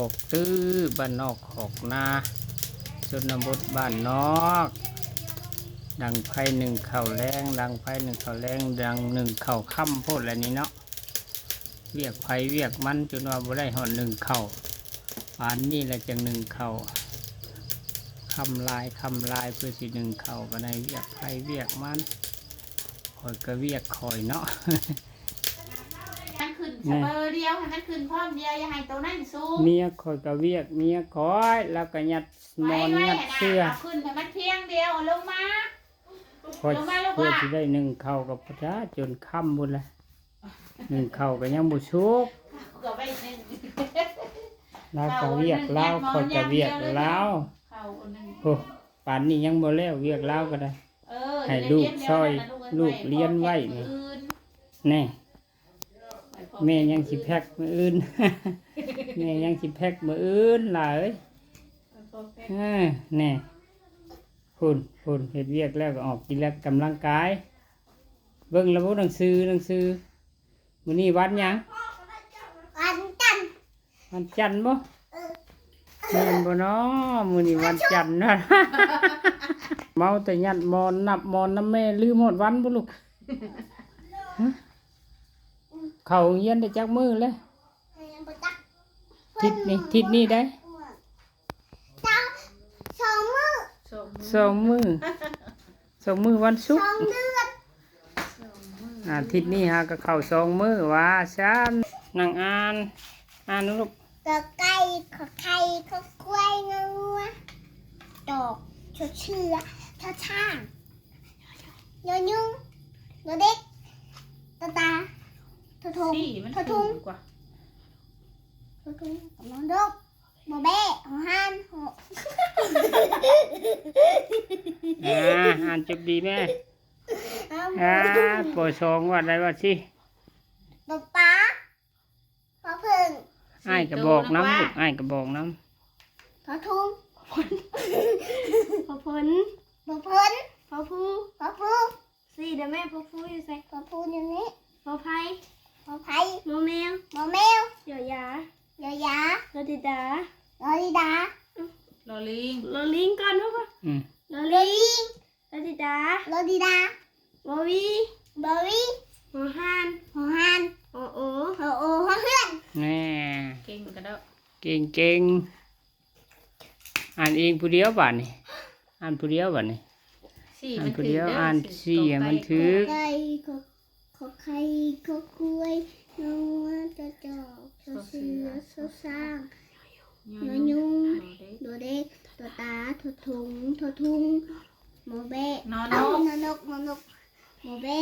ອກຕື້ ບ້ານນອກຄອກນາ ຊົນນະບົດບ້ານນອກ ດັງໄຟໜຶ້ງເຂົ້າແລງ ດັງໄຟໜຶ້ງເຂົ້າແລງ ດັງໜຶ້ງເຂົ້າຄ່ຳໂພດແຫຼະນີ້ເນາະ. ວຽກໃຜວຽກມັນ ຈົນວ່າບໍ່ໄດ້ຮອດໜຶ້ງເຂົ້າ ປານນີ້ແຫຼະຈັ່ງໜຶ້ງເຂົ້າ ຄ່ຳຫຼາຍ ຄ່ຳຫຼາຍ ເພື່ອຊິໜຶ້ງເຂົ້າກໍໄດ້ ວຽກໃຜວຽກມັນ ຂ້ອຍກໍວຽກຂ້ອຍເນາະ. ມັນຂຶ້ນສະເບີດຽວ ໃຫ້ມັນຂຶ້ນພ້ອມດຽວ ຢ່າໃຫ້ໂຕນັ້ນສູງ. ເມຍຂ້ອຍກໍວຽກເມຍຂ້ອຍ ລາວກໍຍັດໝອນຍັດເສື່ອ ເອົາຂຶ້ນໃຫ້ມັນພຽງດຽວ ເອົາລົງມາ ຂ້ອຍ ລົງມາລູກ ເພື່ອຊິໄດ້ໜຶ້ງເຂົ້າກັບພະເຈົ້າຈົນຄ່ຳພຸ້ນແຫຼະ ໜຶ້ງເຂົ້າກໍຍັງບໍ່ສຸກ ກໍໄວ້ໜຶ້ງ ລາວກໍວຽກລາວ ຂ້ອຍກໍວຽກລາວ ເຂົ້າໜຶ້ງ ໂອ້ ປານນີ້ຍັງບໍ່ແລ້ວວຽກລາວກໍໄດ້ ເອີ ໃຫ້ລູກຊ່ອຍ ລູກລຽນໄວ້ນີ້ ແນ່ ແມ່ຍັງຊິແພັກມື້ອື່ນ ແມ່ຍັງຊິແພັກມື້ອື່ນຫຼາຍ ເອີ ແນ່ ພຸ້ນ ພຸ້ນ ເຮັດວຽກແລ້ວກໍອອກກິນແລ້ວກຳລັງກາຍ ເບິ່ງລະບໍ່ໜັງສື ໜັງສື ມື້ນີ້ວັນຫຍັງ? ວັນຈັນ ວັນຈັນບໍ່? ເອີ ແມ່ນບໍ່ນໍ? ມື້ນີ້ວັນຈັນນະ ເມົາແຕ່ຍັດໝອນ ນັບໝອນນຳແມ່ ລືມຮອດວັນບໍ່ລູກ? ຮະ? ເຂົ້າໂຮງຮຽນໄດ້ຈັກມື້ແລ້ວ? ຍັງບໍ່ຈັກ ທິດນີ້ ທິດນີ້ໄດ໋ ເຈົ້າ ສອງມື້ ສອງມື້ ສອງມື້ ສອງມື້ວັນສຸກ ສອງເດືອນ ອາທິດນີ້ຫາກໍເຂົ້າສອງມື້ວ່າຊັ້ນ. ນັ່ງອ່ານ ອ່ານນຳລູກ ກອໄກ່ ຂໍໄຂ່ ຂໍຄວາຍ ງອງວ ດອກ ຊອເສືອ ຊໍຊ້າງ ຍອຍຸງ ດອເດັກ ຕອຕາ ທໍຖົງ ຖົງ ບໍ່ແບ້ ຫໍຮານ ຫໍ ອ່າ ອ່ານຈົບດີແມ່ ອ່າ ປໍສອງ ວາດໄດ້ວາດຊິ ປໍປາ ປໍເຜິ້ງ ອ້າຍກະບອກນຳລູກ ອ້າຍກະບອກນຳ ພໍທຸງ ພໍຝົນ ພໍຝົນ ພໍພູ ພໍພູ ສີ່ເດີແມ່ ພໍພູຢູ່ໃສ? ພໍພູຢູ່ນີ້ ພໍໄພ ພໍໄພ ມໍແມວ ມໍແມວ ຢໍຢາ ຢໍຢາ ລໍດີດາ ລໍດີດາ ລໍລີງ ລໍລີງກ່ອນລູກ ອືມ ລໍລີງ ລໍດີດາ ລໍດີດາ ວໍວີ ວໍວີ ຫໍຮານ ຫໍຮານ ຫໍໂອ ຫໍໂອ ຫໍເຮືອນ ແນ່ ເກັ່ງກະເດາະ ເກັ່ງໆ ອ່ານເອງຜູ້ດຽວບາດນີ້ ອ່ານຜູ້ດຽວບາດນີ້ ອ່ານຜູ້ດຽວ ອ່ານສີ່ໃຫ້ມັນຖືກ ກອໄກ່ ຂໍ ຂໍໄຂ່ ຂໍຄວາຍ ງອງວ ຈອຈອກ ຊອເສືອ ຊໍຊ້າງ ຍອຍຸງ ດອເດັກ ຕອຕາ ຖົງ ຖົງ ມອແບ້ ນໍນົກ ນໍນົກ ມອແບ້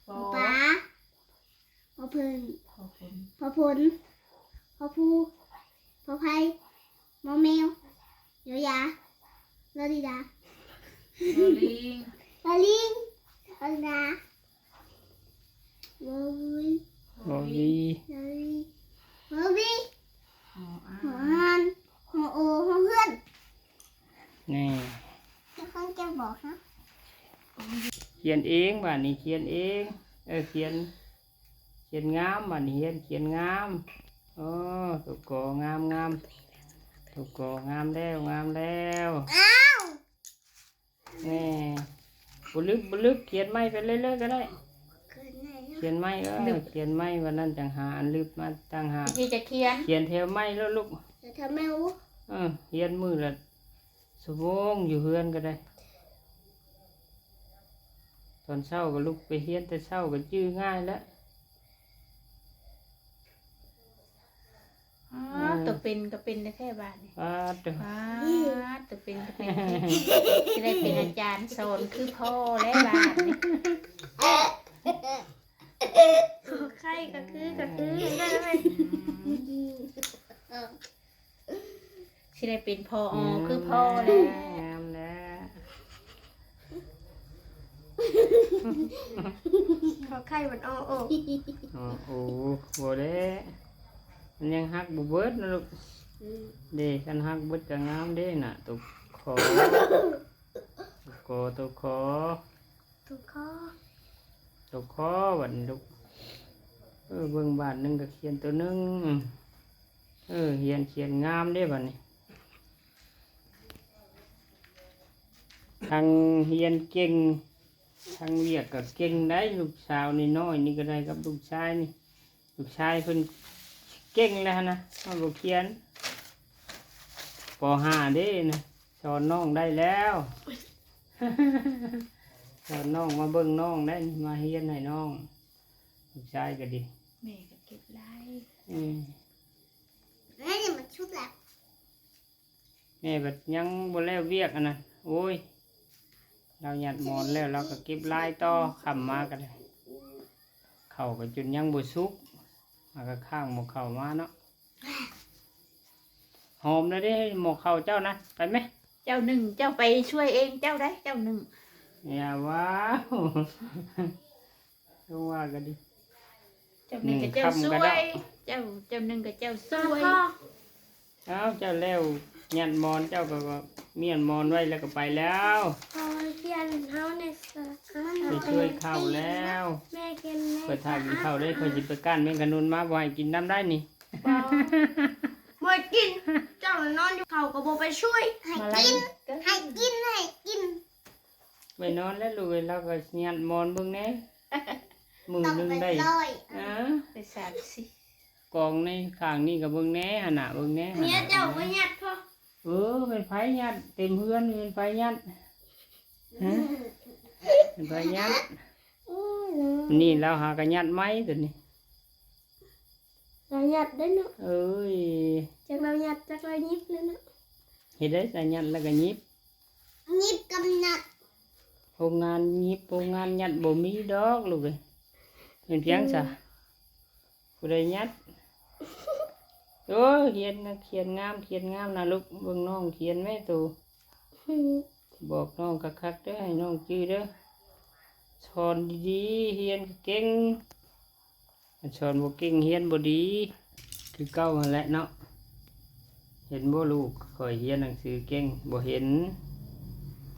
ປໍ ພໍເຜິ້ງ ພໍຝົນ ພໍຜູ ພໍໄພ ມໍແມວ ຢໍຢາ ລໍດີດາ ລໍລີງ ລໍລີງ ລໍດາ ວໍວີ ວໍວີ ວໍວີ ວໍວີ ຫໍອ່ານ ຫໍອ່ານ ຫໍໂອ ຫໍເຮືອນ ແນ່ ແລ້ວເຂົາຈະບອກເຮົາ ຂຽນເອງບາດນີ້ ຂຽນເອງ ເອີ ຂຽນ ຂຽນງາມບາດນີ້ ຮຽນຂຽນງາມ ໂອ້ ໂຕກໍງາມໆ ໂຕກໍງາມແລ້ວ ງາມແລ້ວ ອ້າວ ແນ່ ບໍ່ລຶກ ບໍ່ລຶກ ຂຽນໃໝ່ໄປເລື້ອຍໆກໍໄດ້ ຂຽນໃໝ່ ເອີ ຂຽນໃໝ່ ວັນນັ້ນຈັ່ງຫາອັນລຶບມາຕ່າງຫາກ ທີ່ຈະຂຽນ ຂຽນແຖວໃໝ່ໂລດລູກ ແຖວໃໝ່ ເອີ ຮຽນມື້ລະ ຊົ່ວໂມງຢູ່ເຮືອນກໍໄດ້ ຕອນເຊົ້າກໍລຸກໄປຮຽນແຕ່ເຊົ້າກໍຈື່ງ່າຍແລ້ວ ອ້າ ເອີ ໂຕເປັນກໍເປັນແທ້ໆບາດນີ້ ປາດໂທ້ ປາດ ໂຕເປັນກໍເປັນແທ້ ຊິໄດ້ເປັນອາຈານສອນຄືພໍ່ແລ້ວບາດນີ້ ຂໍໄຂ່ກໍຄື ກໍຄື ອືມ ຊິໄດ້ເປັນ ພໍ ອ ຄືພໍ່ແລ້ວ ງາມແລ້ວ ຂໍໄຂ່ມັນ ອ ໂອ ອໍ ໂອ ບໍ່ແລ້ວ ມັນຍັງຮັກບໍ່ເບິດນະລູກ ອືມ ເດ້ ຄັນຮັກເບິດກໍງາມເດ້ນະ ໂຕ ຂອ ໂຕ ກ ໂຕ ຂ ໂຕ ຂ ໂຕ ຂ ບັດນີ້ລູກ ເອີ ເບິ່ງບາດໜຶ່ງກໍຂຽນໂຕໜຶ່ງ ເອີ ຮຽນຂຽນງາມເດ້ບັດນີ້ ທັງຮຽນເກັ່ງ ທັງວຽກກໍເກັ່ງໄດ໋ ລູກສາວນ້ອຍໆນີ້ກໍໄດ້ກັບລູກຊາຍນີ້. ລູກຊາຍເພິ່ນເກັ່ງແລ້ວຫັ້ນນະ ມາບໍ່ຂຽນ ປໍຫ້າເດ້ນະ ສອນນ້ອງໄດ້ແລ້ວ ສອນນ້ອງ ມາເບິ່ງນ້ອງໄດ້ ມາຮຽນໃຫ້ນ້ອງ ລູກຊາຍກໍດີ ແມ່ກໍເກັບຫຼາຍ ເອີ ແມ່ນີ້ມັນຊຸດແລ້ວ. ແມ່ບັດຍັງບໍ່ແລ້ວວຽກອັນນັ້ນ ໂອ້ຍ ລາວຫຍັດໝອນແລ້ວ ລາວກໍເກັບລາຍຕໍ່ ຄ່ຳມາກໍໄດ້ ເຂົ້າກໍຈົນຍັງບໍ່ສຸກ ມາກໍຄ້າງໝໍ້ເຂົ້າມາເນາະ ຫອມແລ້ວເດ້ ໝໍ້ເຂົ້າເຈົ້ານະ ໄປແມະ ເຈົ້າໜຶ້ງ ເຈົ້າໄປຊ່ວຍເອງ ເຈົ້າໄດ້ ເຈົ້າໜຶ້ງ ຢ່າວ່າ ຈັ່ງວ່າກໍດີ ເຈົ້າໜຶ້ງກໍເຈົ້າຊ່ວຍ ເຈົ້າ ເຈົ້າໜຶ້ງກໍເຈົ້າຊ່ວຍ ອ້າວ ເຈົ້າແລ້ວ ຫຍັດໝອນ ເຈົ້າກໍມ້ຽນໝອນໄວ້ແລ້ວກໍໄປແລ້ວ ເຂົາຂຽນເຮົາໃນ ໄປຊ່ວຍເຂົາແລ້ວ ແມ່ຂຽນ ແມ່ ຂ້ອຍຖ້າກິນເຂົ້າເດ້ ຂ້ອຍຊິໄປກ້ານແມງຂະນຸນມາ ບໍ່ໃຫ້ກິນນຳໄດ້ນີ້ ບໍ່ ບໍ່ໃຫ້ກິນ ເຈົ້ານອນຢູ່ ເຂົາກໍບໍ່ໄປຊ່ວຍ ໃຫ້ກິນ ໃຫ້ກິນ ໃຫ້ກິນ ໄປນອນແລ້ວລູກເອີຍ ລາວກໍຫຍັດໝອນເບິ່ງແດ່ ມື້ໜຶ່ງໄດ້ ເອີ ໄປສາມສີ່ ກອງໃນຂ້າງນີ້ກໍເບິ່ງແດ່ຫັ້ນນະ ເບິ່ງແດ່ຫັ້ນນະ ເມຍເຈົ້າບໍ່ຫຍັດພໍ ເອີ ແມ່ນໃຜຫຍັດ ເຕັມເຮືອນ ແມ່ນໃຜຫຍັດ ຮະ ແມ່ນໃຜຫຍັດ ໂອ້ຍ ນີ້ລາວຫາກະຫຍັດໃໝ່ຕົວນີ້ ລາວຫຍັດໄດ້ເນາະ ເອີຍ ຈັກລາວຫຍັດ ຈັກລາວຫຍິບແລ້ວເນາະ ເຮັດໄດ້ຊະ ຫຍັດແລ້ວກໍຫຍິບ ຍິບກັບຫຍັດ ໂຮງງານຫຍິບ ໂຮງງານຫຍັດບໍ່ມີດອກລູກເອີຍ ເປັນພຽງຊະ ອືມ ຜູ້ໃດຫຍັດ ໂອ້ຍ ຮຽນນະ ຂຽນງາມ ຂຽນງາມນະລູກ ເບິ່ງນ້ອງຂຽນແມ້ໂຕ ອືມ ບອກນ້ອງຄັກໆເດີ ໃຫ້ນ້ອງຈື່ເດີ ສອນດີໆ ຮຽນເກັ່ງ ຄັນສອນບໍ່ເກັ່ງ ຮຽນບໍ່ດີ ຄືເກົ່າຫັ້ນແຫຼະເນາະ ເຫັນບໍ່ລູກ ຂ້ອຍຮຽນໜັງສືເກັ່ງ ບໍ່ເຫັນ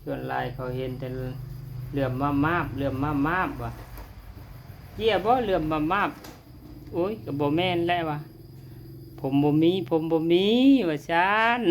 ສ່ວນຫຼາຍເຂົາເຫັນແຕ່ເຫຼື່ອມມາບໆ ເຫຼື່ອມມາບໆ ວ່າ ເຈ້ຍບໍ່ ເຫຼື່ອມມາບໆ ໂອ້ຍ ກໍບໍ່ແມ່ນແຫຼະວ່າ ຜົມບໍ່ມີ ຜົມບໍ່ມີ ວ່າຊັ້ນ